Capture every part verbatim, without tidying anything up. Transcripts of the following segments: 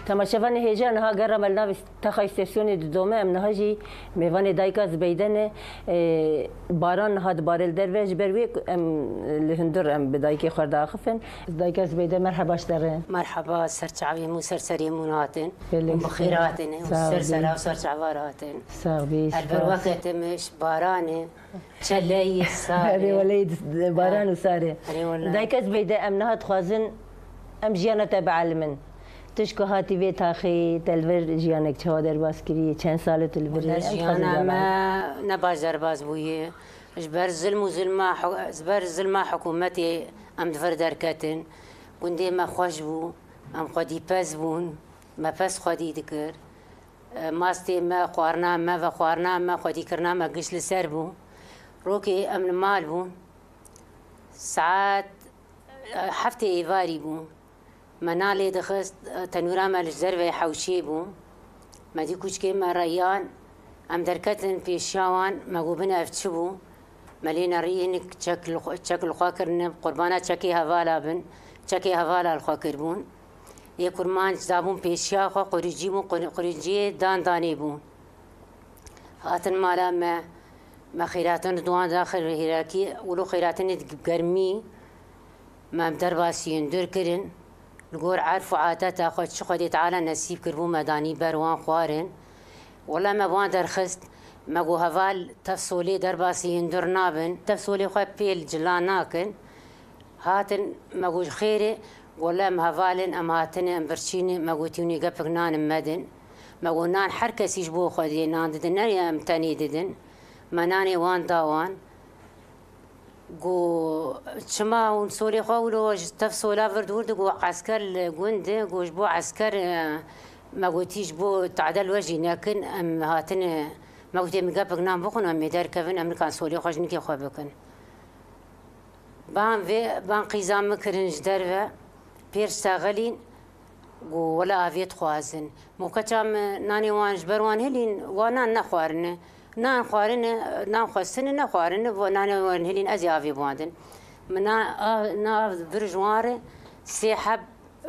Temaşevanê hêja, niha gera me li nav taxa îstasyonê didome. Em niha jî mêvanê Dayika Zibeyde ne. E, baran niha dibare li derve, ji ber wê em li hundir em bi dayikê xwe re diaxifin. Dayika Zibeyde, merheba ji te re. Merheba, ser çavê min û ser serê min hatin. Gelek Hûn bi xêr spas. Hatin, û Sağ ol. Ser sera û ser çava re hatin. Sax bî, spas. Elber weke te me ji baranê, çeleyî, sarê. Erê, welê, baran û sarê. Erê, welê. Dayika Zibeyde, em niha dixwazin em jiyana te bielimin. Tu ji ku hatî vê taxê, te li vir jiyanek çawa derbas kiriye? Çend sal e tu li vir î? Wele Em dixwazin jiyana me bielimin. Ne baş derbas bûye. Ji ber zilm û zilma huk-, ji ber zilma hikûmetê em di vir derketin. Gundê me xweş bû, em xwedî pez bûn, me pez xwedî dikir. E, mastê me, xwarina me, vexwarina me, xwedîkirina me giş li ser bû. Rokê em li mal bûn. Saet, e, heftê êvarî bû. Me nan lê dixist, e, tenûra me li derveyê hewşê bû. Me dî kûçikê me Reyyan, em derketin pêşiya wan, me got, "Bin ev çi bû?" Me lê nerî hinek çek li xwe, çek li xwe kirine, qurbana çekê hevala bin, çekê hevala li xwe kiribûn. Yê kurmanc dabûn pêşiya xwe, qurîcî bûn, qur-, qurîciyê dan danê bûn. Hatin mala me, me xêratin di wan daxil hêrakî, wilo xêratinê di germî, me em derbasî hundir kirin. Li gor erf û adeta xwe, çi Xwedê Teala nesîb kiribû, me danî ber wan xwarin. Wela me wan derxist, me got, "Heval, tev solê derbasî hundir nabin, tev solê xwe pêl cila nakin." Hatin, me got, "Xêr e." Got, "Lem hevalin, em hatine, em birçî ne." Me got, "Tînî gepik nan em medin." Me got, "Nan her kesî ji bo Xwedê nan didin, ne em tenê didin." Me nanê wan da wan. Got, "Çima hûn solê xwe wilo ji tev sola vir dûr di?" Got, "Esker li gund e." Got, "Ji bo esker, e," me gotî, "ji bo tadel we jî nekin, em hatine." Me gotê, "Min gepik nan bixwin, em ê derkevin, em nikan solê xwe ji nikê xwe bikin." Ban vê, ban qîza min kirin ji derve, pêr ştexelîn, got, "Wela avê dixwazin." Mo keça min nanê wan ji ber wan hilîn, wan nan nexwarine. Nan xwarine, nan xwestine, nexwarine, vo nanê wan hilîn, ez ê avê biwandin. Min na, a, na av vir ji wan re sê heb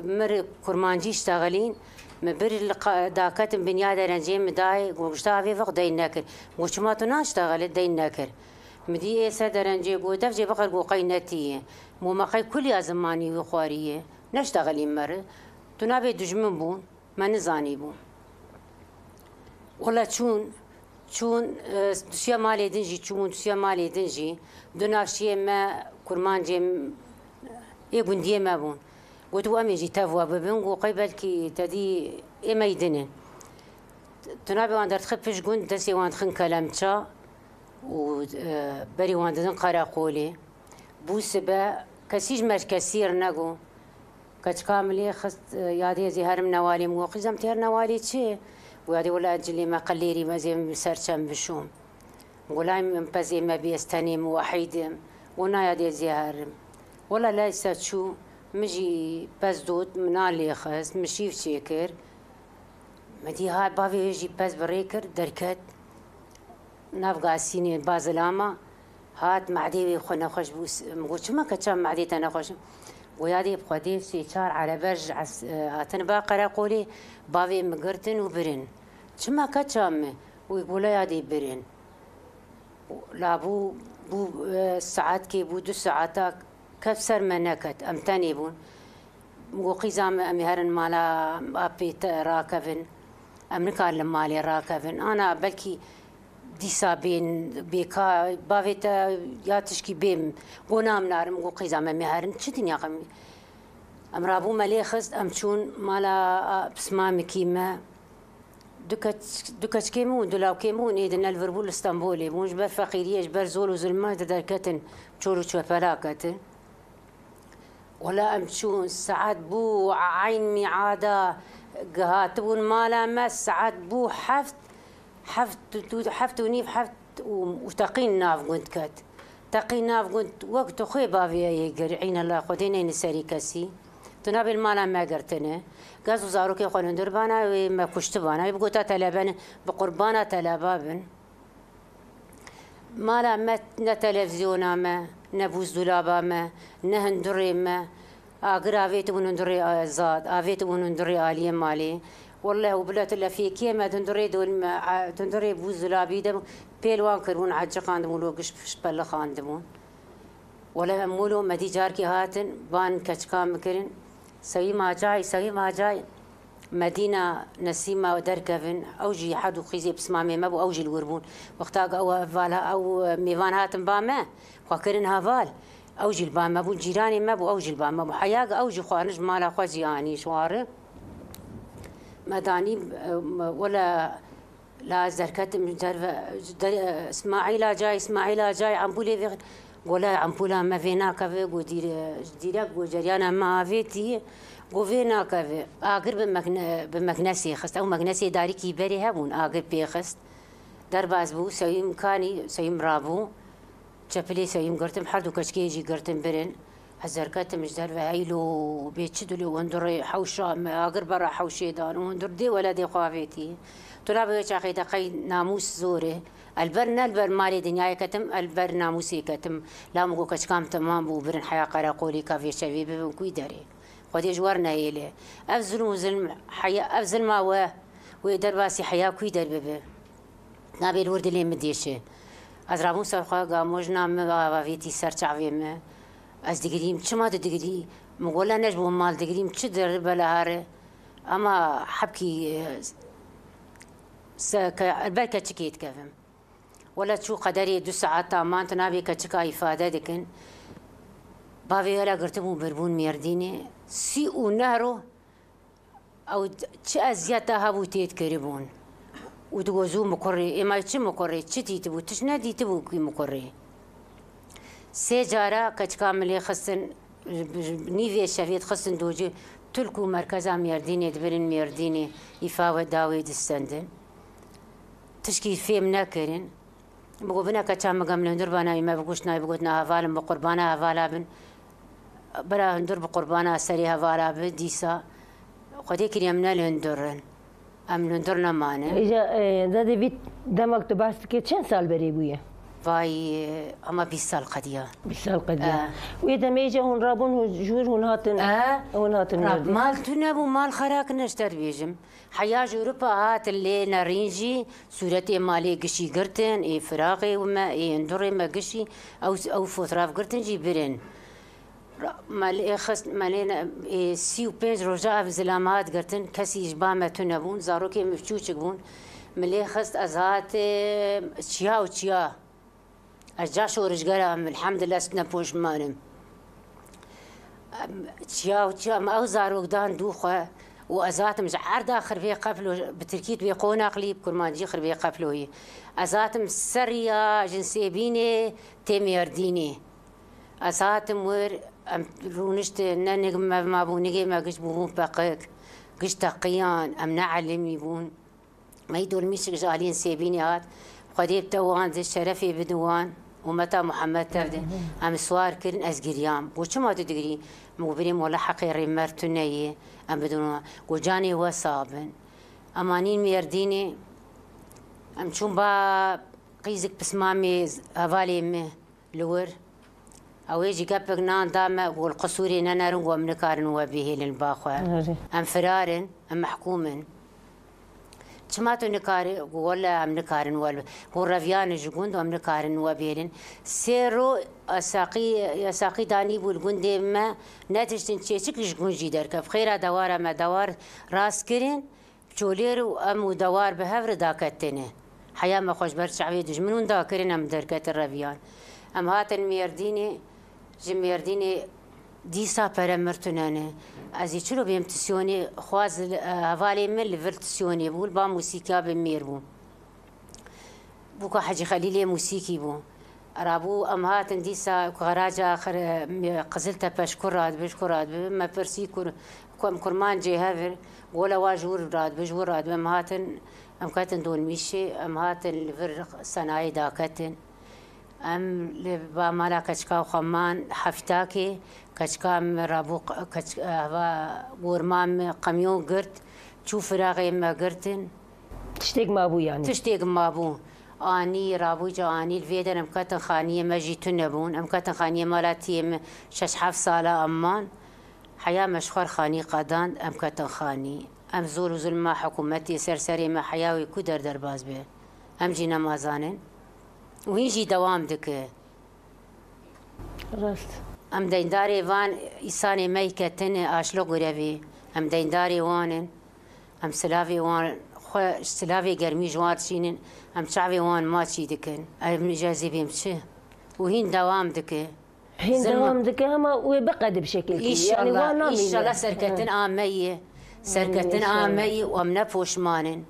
mir kurmancî ştexelîn, min bir li qa-, daketin binya derencê min dayê, got, "Gişta avê vix dey nekir." Got, "Çima tu naştexelî?" Dey nekir. Min dî ê ser derencê got, "Dev jê bixir," got, "qey netîye." Mo me qey kuliya zimanî wî xwariye. Neştexelî meri. Tu nabê dijmin bûn. Me nizanîbû. Wela çûn, çûn, e, dûsiya malê din jî çûn, dûsiya malê din jî du navşiyê me, kurmancê m-, ê gundiyê me bûn. Got, "Û em ê jî tev we bibin." Got, "Qey belkî te dî ê me yî din in." Tu nabê wan derdixe pişt gund, destê wan dixin kelemça û, e, berî wan didin qereqolê. Bû sibe, kesî ji me ji kesî re nego. Keçika min lê xist, e, yadê ez ê herim newalê, min got, "Qîzem, tu her newalê çi?" Got, "Yadê wela cilê me qelêrî, ez ê min ser çem bişom." Min got, "Lay min pezê me bî, ez tenê, min wehîd im." Got, "Na yadê ez ê herim." Wela leysa çû, min jî pez dot, min a lê xist, min şîv çêkir. Me dî hat bavê wê jî pez bi rê kir, derket. Nav gasînê bazilama hat, mehdê wê xwe nexweş bû. Min got, "Çima keça mehdê te nexweş?" Got, "Yadê bi Xwedê sê çar ereber ji es-, e, hatin ba qereqolê, bavê min girtin û birin." "Çima keça min?" Wê got, "La yadê birin." Labû bû, e, saetkê bû, du saeta kev ser me neket, em tenê bûn. Min got, "Qîza me, em ê herin mala apê te rakevin. Em nikarin li malê rakevin. Ana belkî dîsa bên bêka, bavê te ya tişkî bêm." Got, "Na, em narin." Min got, "Qîza me, em ê herin. Çi dinya xem?" Em rabû me lê xist, em çûn mala a, pismamikî me. Du keç-, du keçikê min bûn, du lawkê min bûn, ê din ne li vir bû, li Stenbolê bûn. Ji ber feqîriyê, ji ber zol û zulmê de derketin, çor û çepela ketin. Wela em çûn, saet bû eyn mîada, gihatibûn mala me, saet bû heft, heft û, heft û nîv, heft û, û teqîn nav gund ket. Teqîn nav gund, wek tu xwê bavê yê gir, îna la Xwedê neyne serî kesî. Tu nabê li mala me girtine. Gez û zarokê xwe li hundir bana, wê me kuştibana, wê bigota telebe ne, bi qurbana teleba bin. Mala me, ne televîzyona me, ne bûzdûlaba me, ne hundirê me, Agir avêtibûn hundirê, e, zad, avêtibûn hundirê aliyê malê. Welleh û bila tu lefêkiyê me hundirê dolî me, e, hundirê bû zulabî de pêl wan kiribûn, eciqandibûn, lo giş pişt pelixandibûn. Wele em wilo me dî carkê hatin, ban keçika min kirin. Sewî macay, sewî macay. Medîna Nesîma derkevin. Ew jî hed û xîzê pismamê me bû, ew jî li wir bûn. Wexta ku ew heval, ew mêvan hatin ba me, xwe kirin heval. Ew jî li ba me bûn, cîranê me bû, ew jî li ba me bû. Heya ku ew jî xwarin ji mala xwe jî anî ji wari. Me danî, e, wele La ez derketim ji derve, der, Îsmaîla cay, Îsmaîla cay, empûlê vê, go la empûla me vê nakeve, go dîre-, dîrek, go ceryana me avêtî, go vê nakeve. Agir bi mekne-, bi meknesê xist. Ew meknesê darîkî berê hebûn, agir pê xist. Derbas bû, Sewîm kanî, Sewîm rabû. Çepilê Sewîm girtim, her du keçikê jî girtim birin. Ez derketim ji derve, heylo, bê çi dilê hundirê hewşa me, agir bera hewşê dan û hundir dê weledê xwe avêtî. Tu nabê wê çaxê de qey namûs zor e. El ber ne li ber malê dinyayê ketim, el ber namûsê ketim. La min got keçika min temam bû, birin heya qereqolê ka vê şevê bibin kû derê. Xwedê ji we re nehêle. Ev zulm û zilm, heya, ev zilma we, wê derbasî heya kû der bibe. Nabê li wir dilê min dêşe. Ez rabûm ser xwe, gamo jina min avêtî ser çavê min. Ez digirîm, çima tu digirî? Min got, wele ne ji bo mal digirîm, çi der bela here. Ama hebkî, e, se-, ke-, elbet keçikê dikevim. Wele çû qederê du saeta man, tu nabê keçika îfade dikin. Bavê wele girtibûn, birbûn Mêrdînê. Sî û neh roj Ew çi eziyeta hebû tê dikiribûn. Û digo zû mikurê, ê may çi mikurê, çi dîtibû, tişt nedîtibû kî mikurê. Sê cara keçika min lê xistin, nîvê şevê dixistin docê, tu li ku merkeza Mêrdînê dibirin Mêrdînê, îfa we dawê distendin. Tişkî fêm nekirin. Bigot, bine keça min gem li hundir bana, me biguşt nayê, bigot, na hevalim bi qurbana hevala bin. Bira hundir bi qurbana serê hevala bi, dîsa Xwedê kirî em ne li hundir in. Em li hundir nemane. Îca, e, zedê vî demek tu behs dikê, çend sal berê bûye? Vay, e, ama bîst sal qediya. Bîst sal qediya. E. Wê demê îca hûn rabûn, hûn, ji wir hûn hatin, e, hûn hatin ra-, Mêrdîn. Mal tune bû, mal xera kirine ji te dibêjim. Heya ji Ewropa hatin lê nerîn jî sûretê malê gişî girtin, ê firaxê me, ê hundirê me gişî, ew, ew fotoğraf girtin jî birin. Ra-, me lê xist, me lê ne, ê sî û pênc roja ev zilama hat girtin, kesî ji ba me tune bûn, zarokê min çûçik bûn. Me lê xist ez hatim çiya û çiya. Ez ca şorişgera em, elhamdülillah, ez ne poşman im. Em, çiya û çiya, em ew zarok dan dû xwe û ez hatim ji erda Xirbê Qeflo, bi tirkî dibê Konaklı, bi kurmancî Xirbê Qefloyî. Ez hatim seriya Jinsêbînê tê Mêrdînê. Ez hatim wir, em rûniştin, ne nig me mabû, nigê me giş bûbûn peqik, giş teqiyan, em ne elimî bûn. Me yî dolmîşik ji aliyên Sêbînê hat. Xwedê bi te wan di şerefê bidin wan. Umeta Muhammed tev de. Em siwar kirin, ez giriyam. Got, çima tu digirî? Min got, birê mola heqê rê mer tune ye. Em bidin wan. Got, canê we sax bin. Em anîn Mêrdînê. Em çûn ba qîzik pismamê hevalê min. Li wir. Ew ê jî kepek nan da me, got, li qisûrê nenerin, got, em nikarin we bihêlin li ba xwe. Erê. Em firar in, em mehkûm in. Çima tu nikarî? Got, wele em nikarin we, got, reviyan ji gund, em nikarin we bihêlin. Sê ro esaqî, esaqî danî bû li gundê me, netiştin çêçik ji gund jî derkev. Xêra dewara me dewar rast kirin. Çolêr û em û dewar bi hev re daketine. Heya me xwe ji ber çavê dijmin hûn dakirin, em derketin reviyan. Em hatin Mêrdînê, ji Mêrdînê dîsa pere mir tunene. Ez ê çilo bêm Tisyonê, xwaz, e, hevalê min li vir Tisyonê bû, li ba mûsîkiya bi mêr bû. Bûka Hecî Xelîlê mûsîkî bû. Rabû em hatin dîsa ku xeraca axir, e, Qiziltepe ji ku radibe, ji ku radibe, me pirsî kur, ku em kurmancê hev ir, gola wa ji wir radibe, ji wir radibe. Em hatin, em ketin dolmîşê, em hatin li vir senayê daketin. Em li ba mala keçika xwe man Heftakê, keçika min rabû q-, keç-, heva gorma min qemyon girt, çû firaxê me girtin. Tiştêk mabû yanî? Tiştêk mabû. Anî, rabû ca anî, li vê der em ketin xaniyê me jî tune bûn. Em ketin xaniyê mala tiyê min şeş heft sala em man. Heya me ji xwe xanî qedand, em ketin xanî. Em zor û zulma hikûmetê ser serê me heya wê ku der derbas be? Em jî nema zanin. Û hîn jî dewam dike. Rast. Em deyndarê van îsanê me yî ketine aşlo grevê. Em deyndarê wan in. Em silavê wan xwe, silavê germî ji wan dişînin. Em çavê wan maçî dikin. Em ji ez ê bêm çi? Û hîn dewam dike. Hîn Zilma- dewam dike ama wê biqede bi şekilkî. Yani wan Înşallah, namîne. înşallah serketin a me ye. Serketin a înşallah. Me ye û em ne poşman in.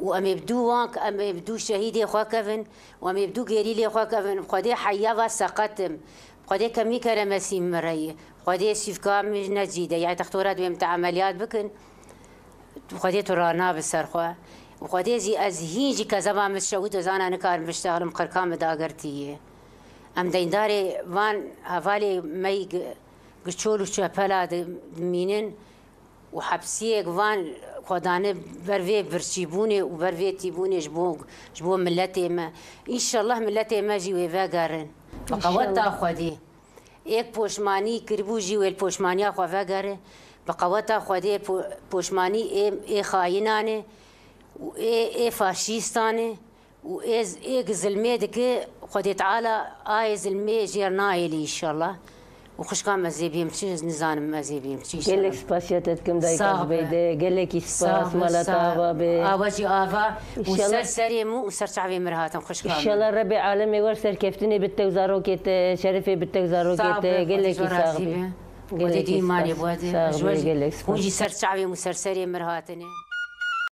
Û em ê bi dû wan, em ê bi dû şehîdê xwe kevin û em ê bi dû gerîlê xwe kevin. Xwedê heya va seqet im. Xwedê kemî keremesî min re ye. Xwedê sîvka min necîde. Yani textora dibêm te emeliyat bikin. Xwedê tu rana bi ser xwe. Û Xwedê zî ez hîn jî kezeba min şewit û zana nikarim biştexlim qirka min dagirtiye. Em deyndarê van hevalê me yî gi-, giçol û çepela di-, dimînin û hepsiyek van xwe dane ber vê birçîbûnê û ber vê tîbûnê ji bo, ji bo miletê me. Înşallah miletê me jî wê vegerin. Bi qeweta Xwedê. Êk poşmanî kiribû jî wê li poşmaniya xwe vegere. Bi qeweta Xwedê po-, poşmanî ê, ê xayînan e û ê, ê faşîstan e û ê, ê zilmê dike, Xwedê Teala ayê zilmê jêr nahêlî înşallah. Û xwişka me zê bêm çi, nizanim me zê bêm çi înşallah. Gelek spasiya te dikim dayika Zibeyde. Gelekî spas, mala te ava be. Awa jî ava û ser serê min û ser çavê min re hatin xwişka me. Înşallah Rebê alemê wer serkeftinê bi te û zarokê te, şerefê bi te û zarokê te. Gelekî sax bî. Gelekî spas. Sax bî, gelek spas. Hûn jî ser çavê min û ser serê min re hatine.